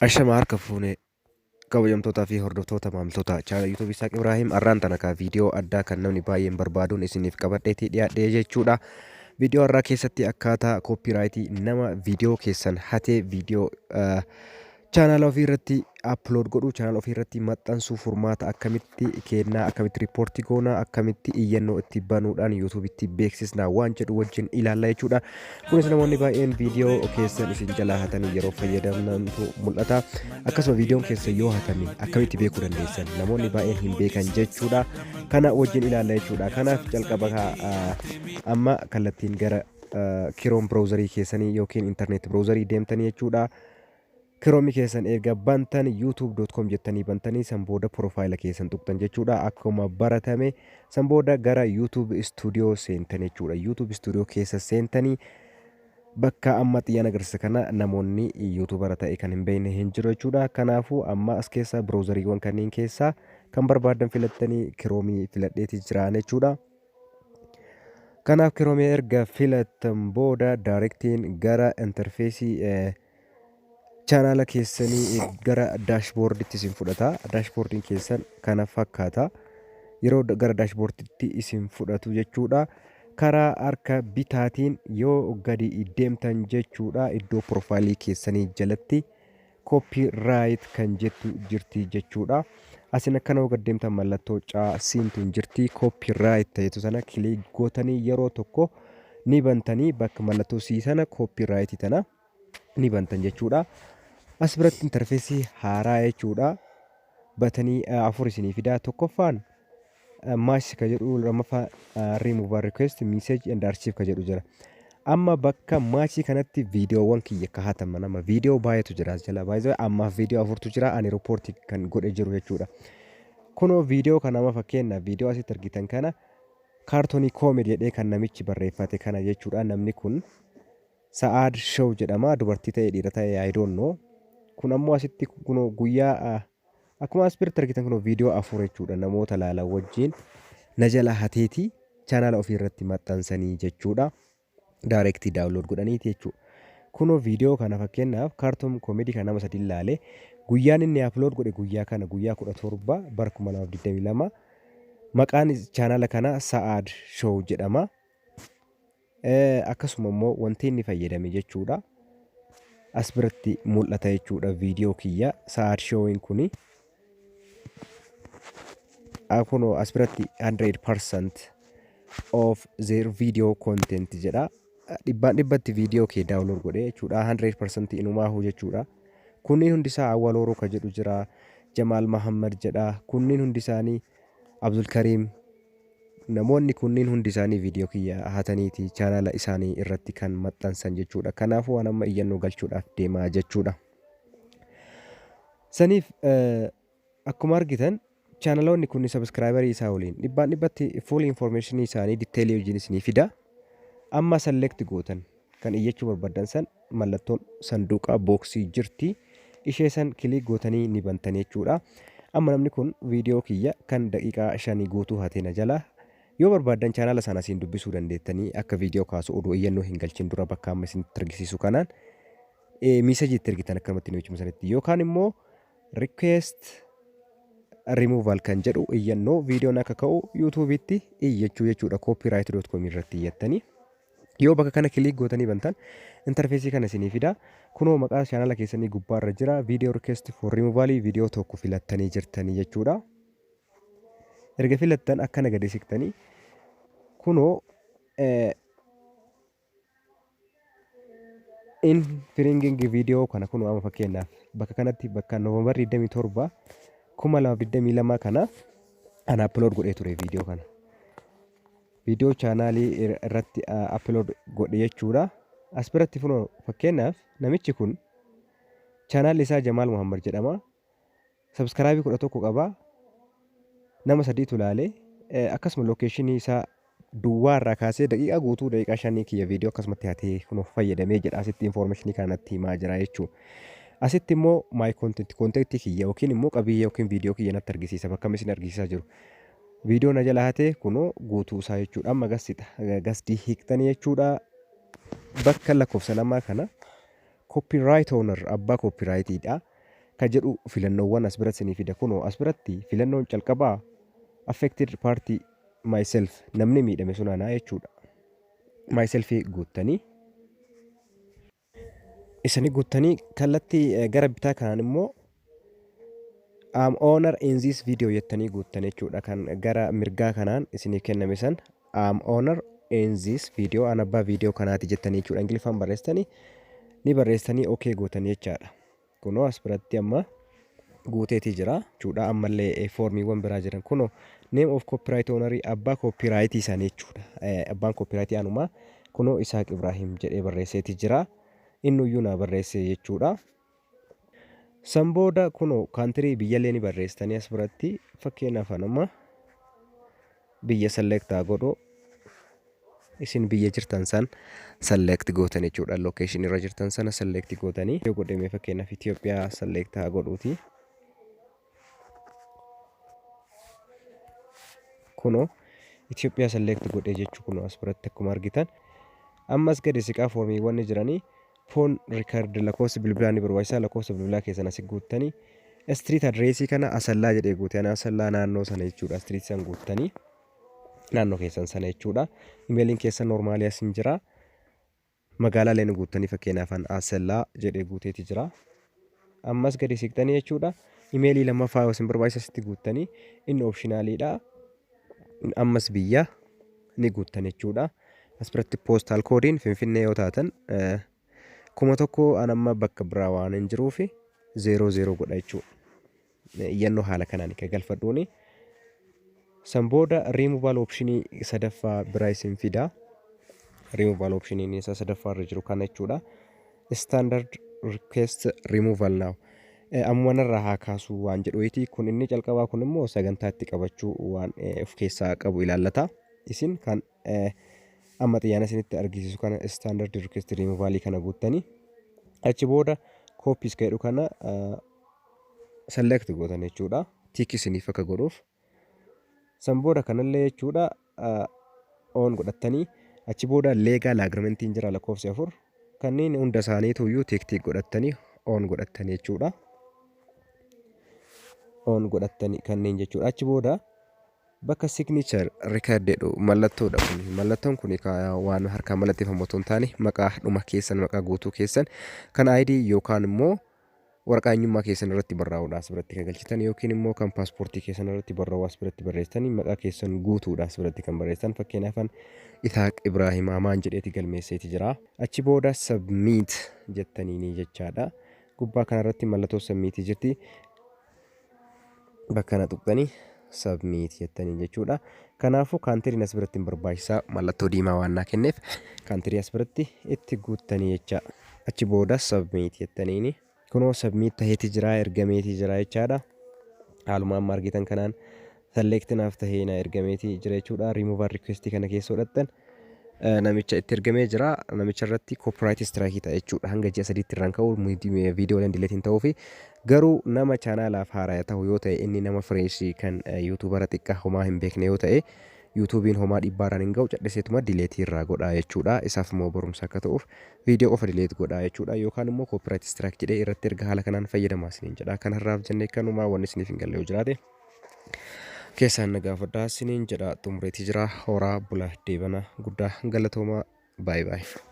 Ashama harka fuune, kabajamtootaa fi hordoftoota, maamiltoota chaanal YouTube Isaaq Ibraahim. Arraan tana kaa viidiyoo addaa kan namni baay'een barbaaduun isiniif qabadheetii dhiyaadhee jechuudha. Viidiyoo har'aa keessatti akkaataa copyright nama viidiyoo keessan hatee viidiyoo chaanaala ofii irratti upload godhu, chaanaala ofii irratti maxxansuu, furmaata akkamitti kennaa, akkamitti riippoortii goonaa, akkamitti iyyannoo itti banuudhaan YouTubetti beeksisnaa waan jedhu wajjin ilaalla jechuudha. Kunis namoonni baay'een viidiyoo keessan isin jalaa hatanii yeroo fayyadamantu mul'ata. Akkasuma viidiyoon keessan yoo hatame akkamitti beekuu dandeessan, namoonni baay'een hin beekan jechuudha. Kana wajjin ilaalla jechuudha. Kanaaf jalqaba amma kallattiin gara Chrome browserii keessanii yookiin internet browserii deemtanii jechuudha. Chrome keessan erga bantan, youtube.com jettanii bantanii, san booda profaayila keessan tuqxan jechuudha. Akkuma baratame san booda gara YouTube Studio seentan jechuudha. YouTube Studio keessa seentanii, bakka amma xiyyaan agarsiisa kana namoonni YouTubera ta'e kan hin beekne hin jiru jechuudha. Kanaafuu amma as keessa browseriiwwan kanneen keessaa kan barbaadan filattanii, Chrome filadheeti jiraan jechuudha. Kanaaf Chrome erga filattan booda directiin gara interfeesii chaanaala keessanii, gara dashboarditti isin fudhata. Dashboardiin keessan kana fakkaata. Yeroo gara dashboarditti isin fudhatu jechuudha. Karaa harka bitaatiin yoo gadi deemtan jechuudha, iddoo profaayilii keessanii jalatti copyright kan jettu jirti jechuudha. Asin akkana yoo gad deemtan mallattoo caa siintuun jirti. Copyright ta'etu sana click gootanii yeroo tokko ni bantanii, bakka mallattoo sii sana, copyright tana ni bantan jechuudha. As biratti interfeesii haaraa jechuudha. Batanii afur isinii fidaa. Tokkoffaan match ka jedhu, lammaffaa removal request, message and archive ka jedhu jira. Amma bakka matchii kanatti viidiyoowwan kiyya ka hataman, amma viidiyoo baay'eetu jira as jala. Baay'ee ammaaf viidiyoo afurtu jira, ani riippoortii kan godhe jiru jechuudha. Kunoo viidiyoo kana amma fakkeenyaaf viidiyoo asitti argitan kana, kaartoonii comedy jedhee kan namichi barreeffate kana jechuudha. Namni kun Sa'aad Show jedhama. Dubartii ta'e dhiira ta'e I don't know. Kun ammoo asitti kunoo guyyaa akkuma as biratti argitan kunoo viidiyoo afur jechuudha, namoota laalan wajjin na jala hateetii chaanaala ofii irratti maxxansanii jechuudha. Directii download godhaniiti jechuudha. Kunoo viidiyoo kana fakkeenyaaf kaartoon comedy kan nama sadi ilaale, guyyaan inni upload godhe guyyaa kana, guyyaa 17 bara 2022, maqaan chaanaala kanaa Sa'aad Show jedhama. Akkasuma immoo wanti inni fayyadame jechuudha. As biratti mul'ata jechuudha, viidiyoo kiyya Sa'aad Showiin kuni. Kunoo as biratti 100% of their video content jedha. Dhibbaan dhibbatti viidiyoo kee download godhe jechuudha. 100% inumaahu jechuudha. Kunniin hundi isaa Awwal Horoo ka jedhu jira. Jamaal Mahammad jedha. Kunniin hundi isaanii, Abdulkariim, namoonni kunniin hundi isaanii viidiyoo kiyya hataniiti chaanaala isaanii irratti kan maxxansan jechuudha. Kanaafuu waan amma iyyannoo galchuudhaaf deemaa jechuudha. Saniif akkuma argitan chaanaloonni kun subscriberii isaa waliin dhibbaan dhibbatti full information isaanii detailii wajjin isinii fida. Amma select gootan kan iyyachuu barbaadan san, mallattoon sanduuqa boxii jirti. Ishee san click gootanii ni bantan jechuudha. Amma namni kun viidiyoo kiyya kan daqiiqaa 5 guutuu hatee na jala. Yoo barbaadan chaanaala sana asiin dubbisuu dandeettanii, akka viidiyoo kaasu oduu iyyannoo hin galchin dura bakka amma isinitti argisiisu kanaan messageii itti ergitan akkanumatti ni sanitti, yookaan immoo request removal kan jedhu, iyyannoo viidiyoon akka ka'u YouTubeitti iyyachuu jechuudha, copyright.com irratti iyyattanii. Yoo bakka kana click gootanii bantan interfeesii kana isinii fida. Kunoo maqaa chaanala keessanii gubbaarra jira. Video request for removal, viidiyoo tokko filattanii jirtanii jechuudha. Erga filattan akkana gadi siqtanii kunoo infringing viidiyoo kana, kunoo amma fakkeenyaaf bakka kanatti bakka November 27 2022 kana ana upload godhee ture viidiyoo kana. Viidiyoo chaanaalii irratti upload godhe jechuudha. As biratti kunoo fakkeenyaaf namichi kun chaanaalli isaa Jamaal Muhammad jedhama. Subscribeii 11 qaba. Nama sadiitu ilaale. Akkasuma locationii isaa duwwaa irraa kaasee daqiiqaa guutuu, daqiiqaa 5 kiyya viidiyoo akkasumatti hatee kunoo fayyadamee jedha. Asitti informationii kana natti himaa jira jechuudha. Asitti immoo my content, contentii kiyya yookiin immoo qabiyyee yookiin viidiyoo kiyya natti argisiisa, bakka isin argisiisaa jiru. Viidiyoo na jala hatee kunoo guutuu isaa jechuudha. Amma gasidha. Gasdii hiiktanii jechuudha. Bakka lakkoofsa lamaa kana copyright owner, abbaa copyrightiidha. Ka jedhu filannoowwan as biratti isinii fida. Kunoo as biratti filannoon calqabaa affected party myself, namni miidhame sun anaa jechuudha. Myself guuttanii isanii guuttanii, kallattii gara bitaa kanaan immoo am owner in this video jettanii guuttan jechuudha. Kan gara mirgaa kanaan isinii kenname san am owner in this video, an abbaa viidiyoo kanaati jettanii jechuudha. Ingiliffaan barreessitanii ni barreessitanii okay gootanii jechaadha. Kunoo as biratti amma guuteetii jira jechuudha. Ammallee foormiiwwan biraa jiran, kunoo name of copyright owner, abbaa copyright isaanii jechuudha. Abbaan copyright anumaa, kunoo Isaaq Ibraahim jedhee barreesseetii jira. Innuyyuu naa barreesse jechuudha. San booda kunoo country, biyyallee ni barreessitanii as biratti. Fakkeenyaaf anuma biyya select haa godhu, isin biyya jirtan san select gootan jechuudha. Location irra jirtan sana select gootanii yoo godhame, fakkeenyaaf Itoophiyaa select haa godhuuti. Kunoo Itoophiyaa select godhee jechuu, kunoo as biratti akkuma argitan. Ammas gadi siqaa, foormiiwwan ni jiranii. Phone record, lakkoofsa bilbilaa ni barbaachisaa, lakkoofsa bilbilaa keessan asi guuttanii. Street address kana Asallaa jedhee guute, ana Asallaa naannoo sana jechuudha. Street san guuttanii naannoo keessan sana jechuudha. Imeeliin keessan normaalii as hin jira. Magaalaalee ni guuttanii, fakkeenyaaf an Asallaa jedhee guuteeti jira. Ammas gadi siqxanii jechuudha. Imeelii lammaffaa yoo isin barbaachisa asitti guuttanii, inni optionaliidha. Ammas biyya ni guuttan jechuudha. As biratti postal codeiin Finfinnee yoo taatan 1000, an amma bakka biraa waan hin jiruuf 00 godha jechuudha. Iyyannoo haala kanaan kan galfadhuuni. San booda riimuvaal optionii sadaffaa biraa isin fida. Riimuvaal optioniin isa sadaffaa irra jiru kana jechuudha. Standard request removal now. Ammuma narraa haa kaasuu waan jedhuiti. Kun inni calqabaa kun immoo sagantaa itti qabachuu waan of keessaa qabu ilaallata. Isin kan amma xiyyaana isinitti argisiisu kana standard request removalii kana guuttanii, achi booda copies ka jedhu kana select gootan jechuudha. Tick isiniif akka godhuuf. San booda kanallee jechuudha on godhattanii, achi booda legal agreementiin jira lakkoofsi 4, kanneen hunda isaaniitu iyyuu tick tick godhattanii on godhattanii jechuudha. On godhattanii kanneen jechuudha. Achi booda bakka signature record jedhu mallattoodha kun. Mallattoon kun waan harkaan mallatteeffamu otoo hin taane maqaa dhuma keessan, maqaa guutuu keessan kan ID yookaan immoo waraqaa eenyummaa keessan irratti barraa'uudha as biratti kan galchitan, yookiin immoo kan paaspoortii keessan irratti barraa'u as biratti barreessitanii, maqaa keessan guutuudha as biratti kan barreessan. Fakkeenyaaf Isaaq Ibraahim Amaan jedheeti galmeesseeti jira. Achi booda submit jettaniini jechaadha. Gubbaa kanarratti mallattoo submitii jirti. Bakka kana tuqxanii submit jettanii jechuudha. Kanaafuu countryn as biratti hin barbaachisaa, mallattoo diimaa waan naa kenneef country as biratti itti guuttanii jecha. Achi booda submit jettaniini. Kunoo submit taheeti jira, ergameeti jira jechaadha. Haaluma amma argitan kanaan select naaf tahee na ergameeti jira jechuudha. Removal request kana keessa godhattan namicha itti ergamee jira. Namicha irratti copyright strike ta'a jechuudha. Hanga ji'a 3tti irraan ka'u viidiyooleen deleteiin ta'uu fi garuu nama chaanaalaaf haaraa ta'u yoo ta'e, inni nama freshii kan YouTubera xiqqaa homaa hin beekne yoo ta'e, YouTubeiin homaa dhibbaarraan hin ga'u, cadhiseetuma deleteii irraa godhaa jechuudha. Isaaf immoo barumsa akka ta'uuf viidiyoo qofa delete godhaa jechuudha. Yookaan immoo copyright strike jedhee irratti erga, haala kanaan fayyadamaa isiniin jedha. Kanarraaf jennee kanumaa, wanni isiniif hin galle yoo jiraate keessaan na gaafadhaa isiniin jedha. Xumureetii jira, horaa bula, deebana, guddaa galatoomaa, baay'ee baay'ee.